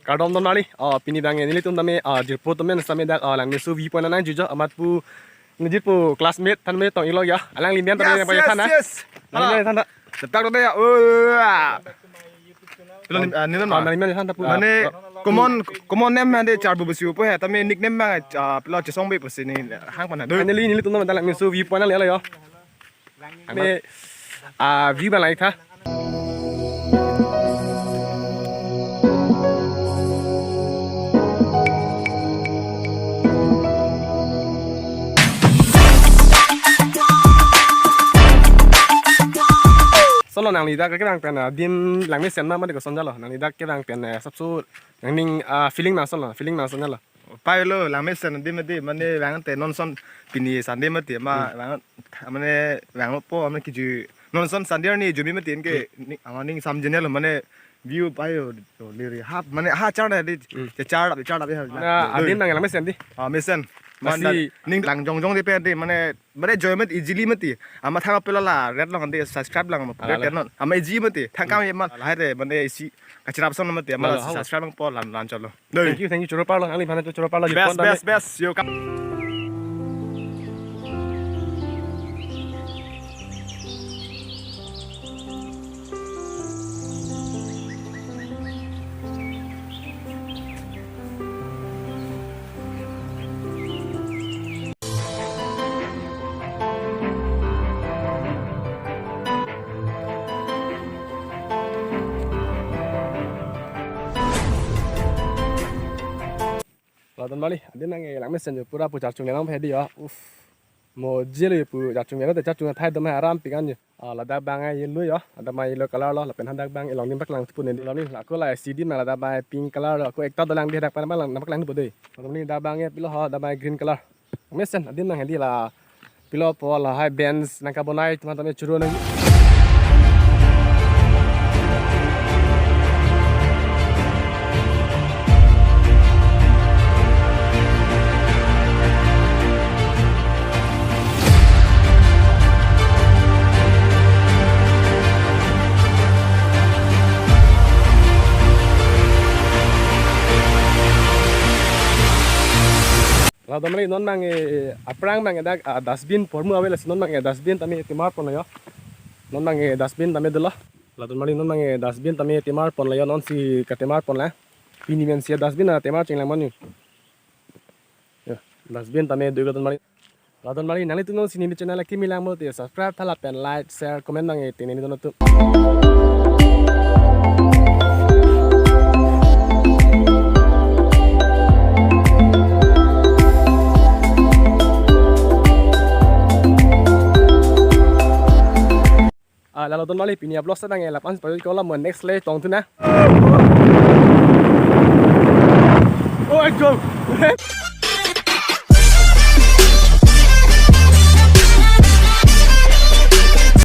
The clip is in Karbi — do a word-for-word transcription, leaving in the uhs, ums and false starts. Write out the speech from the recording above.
Kardom donmarli, oh, pini abang nelitum tame, oh, jirpo tame sitame dak, oh, Langmeso view point nangjuijo, amat pu, ne jirpo classmate tame tong-iklo ya, alangli men tame Yes, yang pakai yes, than na. Yes. Alangli men than na. Detak do ya. Oh. Pilo ni, ah, ni Oh, na. Nangli men than ta pu. Mane Ah, common, common name mane Charbu Busi pu he, tame nickname ma, ah, pilo Chesong be pusi ne hang pana. Finally, nelitum tame dak Langmeso view point nanglelo yo. Ame, ah, view abang lang-ik tha. Sonlo nangli dak kevang pen, ah, adim langmesen ma mate koson jalo. Nangli dak kevang pen, eh, sapso nangning, ah, feeling ma sonlo, feeling ma son jalo. Pailo, langmesen adim mati, mane vang te non son pini Sunday mati, ma Hmm. vang, mane vangpo, mane kiju, non son Sunday arni jumi mati, anke Hmm. ni, ama ning sam jenel, mane view pailo, to leri hap, mane ha char na di, Hmm. che char, char, char, Na, Doi. Adim nang langmesen di. Ah, mesen. Masi Mane ning lang jongjong di pe di, mane, mane joy mati, easily mati. Ama thang pelo la, red long di, subscribe lang, Ah, red la. non. Ama easy mati, thang kam ye ma, la hai de, mane isi, kachirap son mati, ama Lalo, hau. subscribe lang po, lan, lan cholo. Doi. Thank you, thank you, choro parlo, nangli aphan choro parlo, Best, Jipon best, tame. best, yo kam. Lalo donmarli, adim nang langmesen jo pura pu charchung le nang phe di ya. Uff. Mo jelo pu charchung le te charchung athai dom hai aram pikan jo. Ah, ladak abang yellow yo, ladak abang yellow color lo, lapen hadak abang along adim paklang thupo ne. Lalo ni, ako la isi adim ladak abang pink color lo, ako ekta dolang di hadak abang lang, nang paklang thupo de. Lalo ni ladak abang ye pilo ho, ladak abang green color. Mesen, adim nang hedi la, pilo po la hai bench nang kabonai, teman-teman churu nang. Lalo donmarli non abang e, aphrang abang e dak, ah, dustbin pormu ave lasi non abang e dustbin tame temar ponlo yo. Non abang e dustbin tame dolo. Lalo donmarli non abang e dustbin tame temar ponlo yo, non si katemar ponlo. Pini men si dustbin atemar chinglang mani. Ya, dustbin tame dui lalo donmarli. Lalo donmarli nanglitum non si neli channel akimi lang mo te subscribe tha lapen like, share, comment abang e te neli don atum. Ah, lalo donmarli pini a-vlog abang e lapu-an si pajutji ko, la mo next le tong thu na.